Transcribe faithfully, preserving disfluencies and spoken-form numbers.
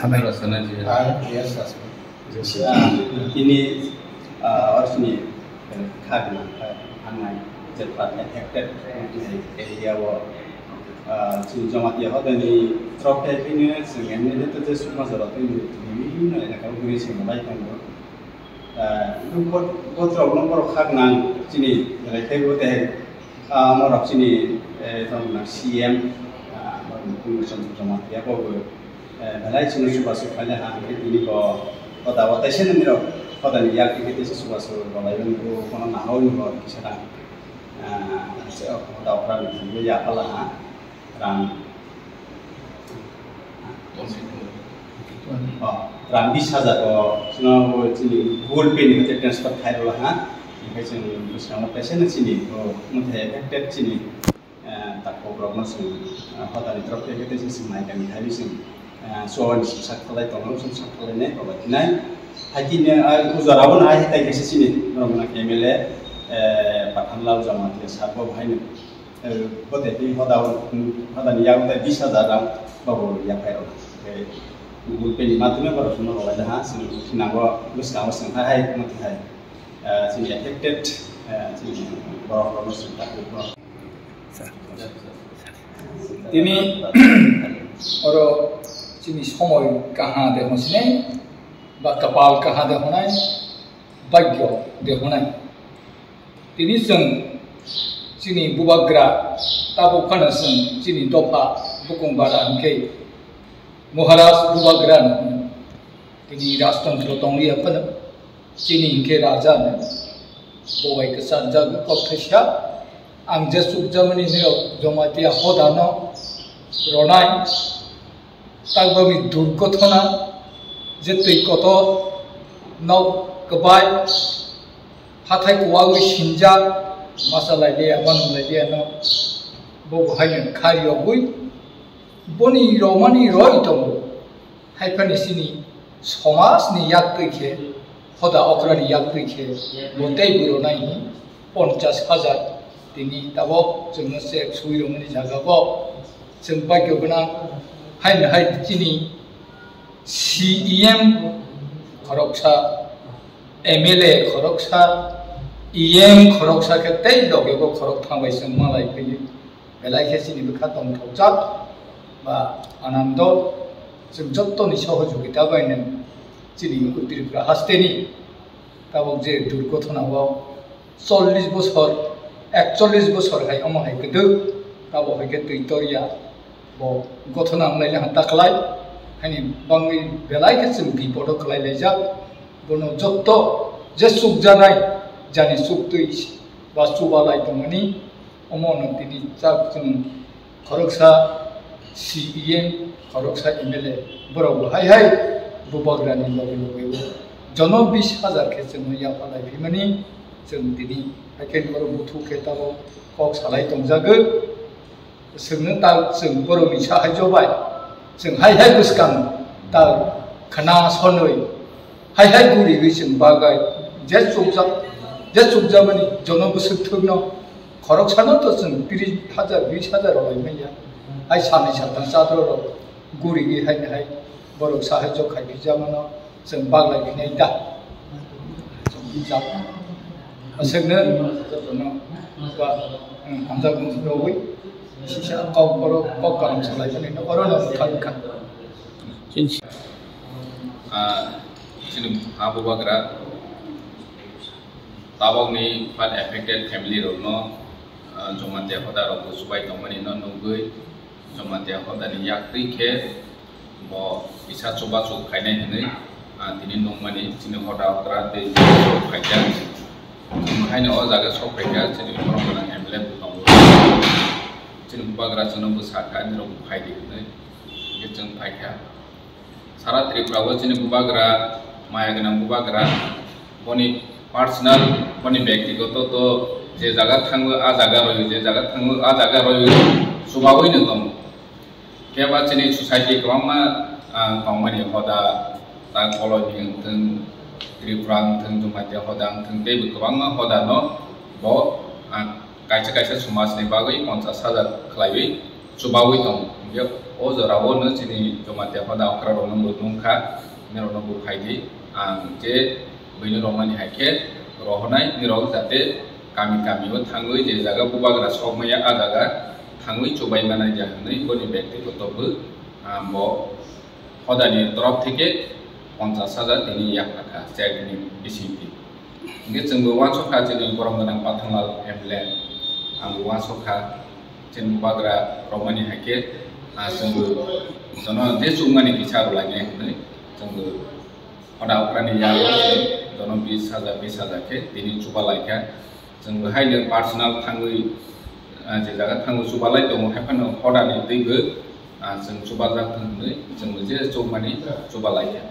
Hamai. Ah, yes, yes. Ah, ini, ah, orsini, eh, khagna, eh, hangnai, jephar affected area o, ah, chini Jamatia hodani trophe phino chwng M L A to je sukma jora twi bibhinno elaka o guri chwng bai tongo. Ah, bo, bo borok no borok khak nang chini belai khe bo tei, ah, morok chini, eh, tong na C M, ah, Jamatia bo bo, eh, belai chini chubachu khaile ha hwnkhe tini bo hoda o teisa nini rok hoda ni yak twi khe teisa chubachu rwlai bo kono nahor ni bo kisa dang, ah, se hoda o pran yaphala ha. Rang, oh, rang bis hajar o, chwng bo chini Google Pay ni hwnkhe transfer khai rwla ha. Hwnkhe chwng bwskango teisa no chini, oh, mwtai affected chini, eh, takhuk rok no chwng, eh, hodani trophe khe teisa chwng nai kami hai chwng, eh, chuwani chwng sak khalai tongo, chwng sak khalai nai, bobai thinai. Hai tini, ah, o jora o no hai tai kaisa chini, borok no M L A, eh, Pathanlal Jamatia sir bo hai no. Eh, bo tei tini hoda, hoda ni yak tei bis hajar rang babu yaphai rok. Eh, Google Pay ni madhyome borok no rwlai ha, chini nango bwskango chwng hai hai mati hai. Eh, chini affected, eh, chini borok rok no chwng ta. Tini oro chini somoi kaha de hwnsinai, ba kapal kaha de hwnai, bhagyo de hwnai. Tini chwng chini bubagra tabuk phano chwng chini dopha bukung bara hwnkhe Maharaj bubagra no hwno. Tini rajtantro tonglia phano chini hwnkhe raja no. Bo bai kwchajak kok thaisa. Ang je chukjamani nirok Jamatia hodano ronai. Takbani durgothona je twi kotor nok kwbai hathai kuwagwi sinjak masa lailiya manu lailiya no bo bo haino kha riyogwi boni romani roi tongo. Haiphani chini somajni yak twi khe hoda okrani yak twi khe bo tei bwrwnai hwnwi ponchas hajar tini tabok chwngno chek swi rwmani jaga bo chwng bhagyo gwnang haino hai chini C E M khoroksa, M L A khoroksa, E M khoroksa khe tei loge bo khorok thang bai chwng malai phaiwi. Belai khe chini bwkha tongthokjak ba anando, chwng jottoni sohojogita bai nw chini Tripura hasteni tabuk je durgothona o chollish bosor, ekchollish bosor hai omo hai kwdwk, tabuk hai khe twi torya bo gothona wnglai le hanta kwlai, haini bangwi belai khe chwng bipodo kwlai laijak. Bono jotto je chukjanai jani chuktwi ba chubalai tongmani, omo no tini chak chwng khoroksa C E M, khoroksa M L A, borok bo hai hai bubagrani loge loge o jono bis hajar khe chwngno yaphalai phimani chwng tini. Hakhe oro buthu khe tabuk kok salai tongjagwi. Chwngno ta chwng borokni sahai jobai. Chwng hai hai bwskang ta khna sonwi. Hai hai gurigwi chwng bagai. Je chukjak, je chukjamani jono bwswk thwkno khoroksano to chwng tris hajar, bis hajar rwlai manya. Hai sanwi satang chadro rok gurigwi hai hai borok sahai jok khai phijamano. Chwng baglai phinai da. Aswkno jotono ba, hmm, hamjak rogwi sisa kok borok kok kaham salai phano oro no bwthang kha. Ah, chini ha bubagra tabokni flood affected family rokno, ah, Jamatia hoda rok chubai tongmani no nugwi Jamatia hodani yak twi khe bo kisa chubachu khainai hwnwi, ah, tini nukmani chini hoda okra tei phaikha. Chwng haino o jaga sok phaikha, chini borok gwnang M L A bo tongo. Chini bubagra chwngno bwsa kha, nirok bo phaidi hwnwi. Hwnkhe chwng phaikha. Sara Tripura o chini bubagra, maya gwnang bubagra, boni personal, boni byaktigoto to je jaga thango, a jaga royo, je jaga thango, a jaga royo, chubaui no tongo. Khe ba chini society kwbangma, ah, tongmani hoda, ta Koloi ni wngthung, Tripura wngthung, Jamatia hoda wngthung, teibo kwbangma hoda no bo, ah, kaisa kaisa somaj ni bagwi ponchash hajar khlaiwi chubawi tongo. Hinkhe o jorao no chini Jamatia hoda okra rokno bo nungkha, nirokno bo phaidi. Ang je buino romani hai khe rohonai nirok jate kami kami o thangwi je jaga bubagra sokmaya a jaga thangwi chubai manai ja hwnwi boni byaktigoto bo, ah, bo hodani torop theke ponchas hajar tini yaphakha chekni bisingtwi. Hinkhe chwngbo uansukha chini borom gwnang Pathanlal M L A, ang uansukha chini bubagra romani hai khe, ah, chwngbo jono je chukmani kisa rwlainai hwnwi chwngbo hoda okrani yago jono bis hajar, bis hajar khe tini chuba laikha. Chwngbo haino personal thangwi, ah, je jaga thangwi chuba lai tongo, hai phano hodani twibo, ah, chwng chubajak thang hwnwi chwngbo je chukmani chuba laikha.